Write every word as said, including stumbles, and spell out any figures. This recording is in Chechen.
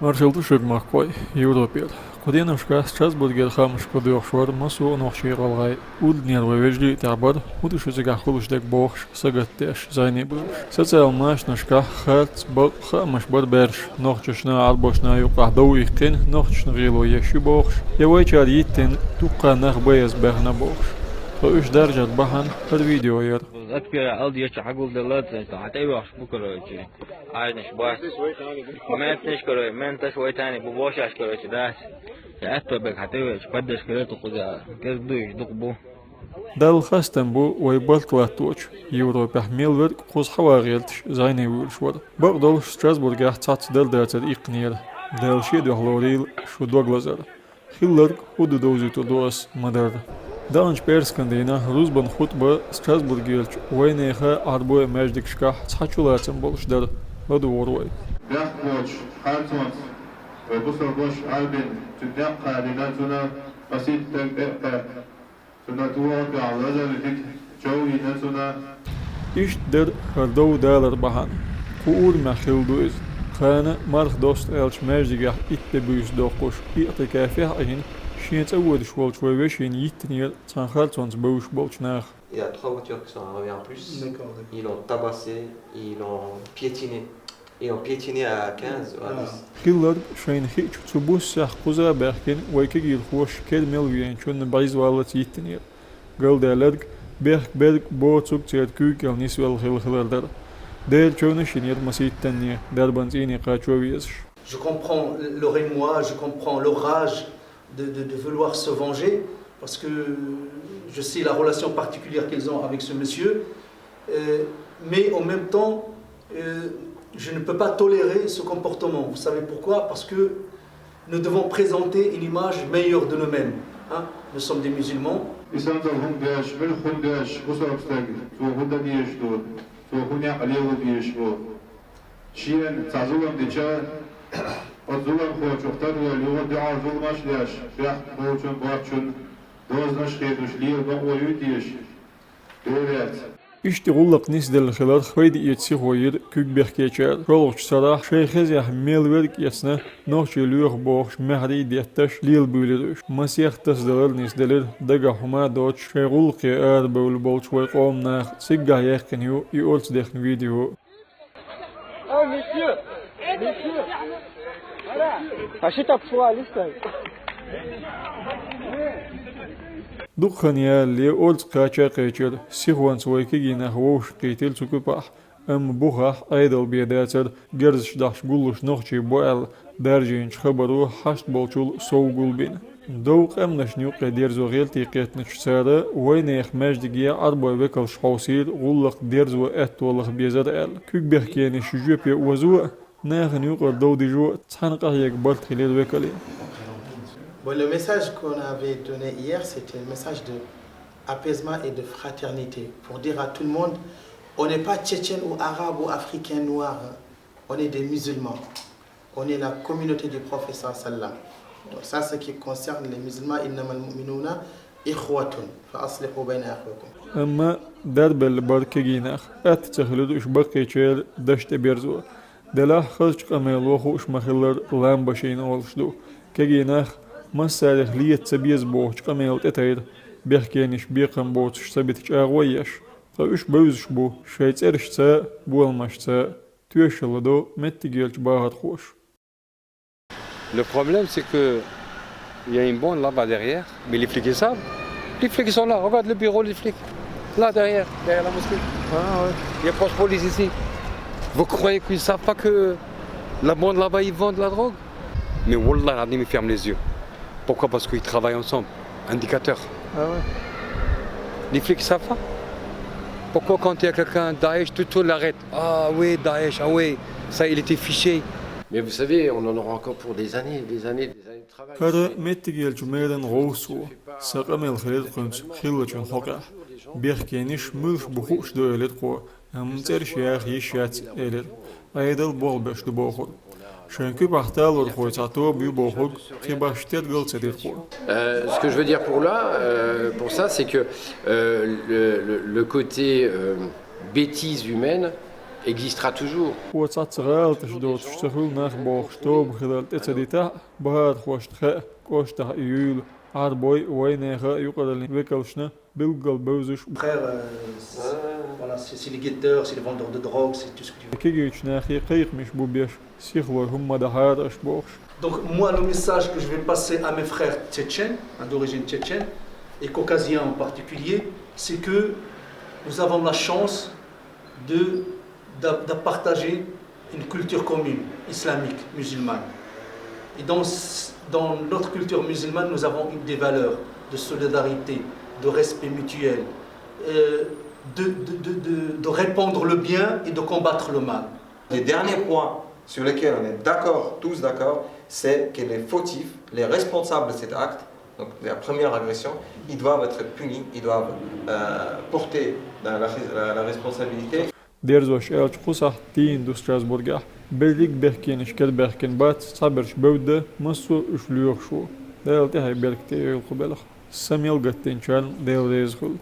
Маршалла ду шуга, махкахой, Европера. Кху деношкахь Страсбургера хаамашка доьхуш вара массо а нохчий, гӀалгӀай. Уднера вай вежарий а тӀехь бара, хӀун ду шу цигахь хуьлуш дерг бохуш, сагатдеш, зӀене буьйлуш. Социал машанашкахь харц, бакъ хаамаш бара баьрша, нохчашна, Ӏарбошна юкъахь дов иккхина, нохчашна гӀело еш ю бохуш, я вайчара йиттина дуккха нах баьзза баьхна бохуш. Тхо уьш даржар бахьана хӀара видео яра. От первого алда ечу хьагулделла, хьан тӀе вахаш бу, короче. Айнаш бац. Ментнаш, короче, менташ вайтани бу, бошаш, короче, дац. Я атто бег хьан тӀе веч, паддаш, короче, кхуза. Кез дуйш, дукъ бу. Далла хастам бу вай барт латточу, Европехь мел верг кхуза хьаван гӀерташ зӀене вуьйлуш вара. Бакъдолуш Страсбургехь цхьацца дар дацара иккхинера. Дала шен дуьхьа лорийла шу дог лазар. Хилларг хӀун ду довзуьйтур ду ас ма-дарра. Даханчу пӀераскан дийнахь рузбан хутба Страсбургерчу вайнехан Ӏарбойн маьждигашкахь цхьа чулацам болуш дара, ладугӀура вай. Бехк боцуш, харцонца вай бусалба ваша Ӏарбина, цуьнан некъ кхаьрдина, цунна масийтта стаг тӀе а кхаьчна. Цунна тӀехь лазар дика чов йина цунна. Иштта дара хӀара дов далар бахьана. Кху урамехь хилла ду иза. Кхана марха досту аьллачу маьждигехь итт де буьйса доккхуш, иӀтикафехь а Ӏийна, шен цӀа воьдуш волчу вай вешина йиттинера цхьана харцонца бевзаш болчу наха. Il y a trois voitures qui sont arrivées en plus. D'accord, d'accord. Ils l'ont tabassé, ils l'ont piétiné. Ils l'ont piétiné à quinze, à dix. Хилларг шайна хиъча, цу буссехь кхуза а баьхкина, вай кегийрхоша кер мел веанчунна бӀизваллалц йиттинера. Галдаьлларг бехк берг боцург церан куьйга кӀел нисвелла хилла хилар дара. Дера чевнаш йинера масийттанне, дарбан цӀийне кхачо а везаш. Je comprends le rémoi, je comprends le rage de, de, de vouloir se venger, parce que je sais la relation particulière qu'ils ont avec ce monsieur, euh, mais en même temps, euh, je ne peux pas tolérer ce comportement. Vous savez pourquoi ? Parce que nous devons présenter une image meilleure de nous-mêmes. Hein ? Nous sommes des musulmans. Иштта хӀума деш, муьлхха хӀума деш, бусалба стаг, цо хӀун дан дезаш ду, цо хӀун некъ лело дезаш бу. Шена цхьа зулам дича, оцу зуламхочух тарло юха дуьхьал зуламаш а деш, бехк болчун, боцчун дозанаш а хеташ лела бакъо юй теша? Бераца. Иштта гӀуллакх нисделла хиларх пайда эца сихо йира куьг бехкечара. ШолгӀачу сарахь шайн хезехь мел верг эцна, нохчий лоьху бохуш, маьхьарий а детташ, лелабуьйлира уьш. Масех тасадалар нисделира, дагахь хӀума а доцуш, шайн гӀуллакхе арабевлла болчу вай къоман наха. Циггахь яьккхина ю и орца дехна видео. Эй, месье! Месье! Voilà. Achète ta poêle, là. Дукха хан ялале орца кхача а кхечира, сихонца вай кегий нах вовшахкхийтира цу куьпахь, амма бухахь Ӏедал бен дацара, герзаш дахьаш гуллуш нохчий бу аьлла даржийначу хабаро хьашт болчул сов гулбина. Дов къаьмнашна юккъе дерзо гӀерта кхеттачу цара вайнехан маьждиге Ӏарбойн векалш хьовсийра гӀуллакх дерзо аьтто лаха безар аьлла. Куьг бехкенаш жоьпе озо а, нахана юкъара дов дижо а цхьаьна къахьега барт хилира векале. Bon, le message qu'on avait donné hier, c'était un message de apaisement et de fraternité, pour dire à tout le monde, on n'est pas tchétchène ou arabe ou africain noir, hein. On est des musulmans. On est la communauté du prophète صلى الله عليه وسلم. Donc ça, ce qui concerne les musulmans, إنما المؤمنون إخوة، فأصلحوا بين أخويكم. Амма дарбелла бара кегий нах, атта ца хилира уьш баккхийчеран дашна тӀе берзо. Делахь хазачу къамело хууш ма-хиллара, лам башийна олуш ду. Кегий нах массарех леца ца беза бохучу къамела тӀетайра, бехкенаш бекхам боцуш ца бита чӀагӀо а еш. Ткъа уьш бевзаш бу шайн цӀерашца а, боламашца а. Тоьшалла до меттигерчу бахархоша. Le problème, c'est que il y a une bande là-bas derrière, mais les flics, ils savent. Les flics, ils sont là. Regarde le bureau, les flics. Là, derrière, derrière la mosquée. Ah ouais. Il y a poste police ici. Vous croyez qu'ils savent pas que la bande là-bas, ils vendent la drogue ? Mais wallah, al-azim, ils ferment les yeux. Pourquoi ? Parce qu'ils travaillent ensemble. Indicateur. Ah ouais. Les flics savent pas. Pourquoi quand il y a quelqu'un, Daesh, tout, tout l'arrête ? Ah oui, Daesh, ah oui, ça, il était fiché. Mais vous savez, on en aura encore pour des années, des années, des années de travail. ХӀара меттигерчу меран гӀовс ву. Сан къамел хилира кхуьнца хиллачун хьокъехь. Бехкенаш муьлш бу хууш ду, элира кхо. Амма цӀераш яха йиш яц, элира. Ӏедал болх беш ду бохура. Шайн куьпахь талорхой цхьа тоба ю бохург кхин башха тергал ца дира кхо. Euh, ce que je veux dire pour là, euh, pour ça, c'est que, euh, le, le, le côté, euh, bêtise humaine, Existera toujours. Хьо цхьацца гӀалаташ доцуш ца хуьлу нах бохуш тоба хилар тӀе ца дитахь а, бахархошна хаьа, кӀоштахь и юйла Ӏарбойн а, вайнехан а юкъараллин векалшна билггал бевзаш бу. Frère, euh, c'est- voilà, c'est c'est les guetteurs, c'est les vendeurs de drogue, c'est tout ce que tu veux. Кегийчу нахе кхайкхамаш бу беш, сихлой хӀумма дахьара аша бохуш. Donc moi, le message que je vais passer à mes frères tchétchènes, hein, d'origine tchétchène, et caucasiens en particulier, c'est que nous avons la chance de, de, de partager une culture commune, islamique, musulmane. Et dans, dans notre culture musulmane, nous avons des valeurs de solidarité, de respect mutuel, euh, de, de, de, de, de répandre le bien et de combattre le mal. Les derniers points sur lesquels on est d'accord, tous d'accord, c'est que les fautifs, les responsables de cet acte, donc de la première agression, ils doivent être punis, ils doivent euh, porter la, la- la- la responsabilité. Дерзош аьлча, кху сахьт дийна ду Страсбургехь берриг бехкенаш керабаьхкина бац, цхьаберш бевдда, массо а уьш лоьхуш ву. Дала тӀаьхье беркате йойла кху белхан. Са мел гаттинчарна Дела реза хуьлда.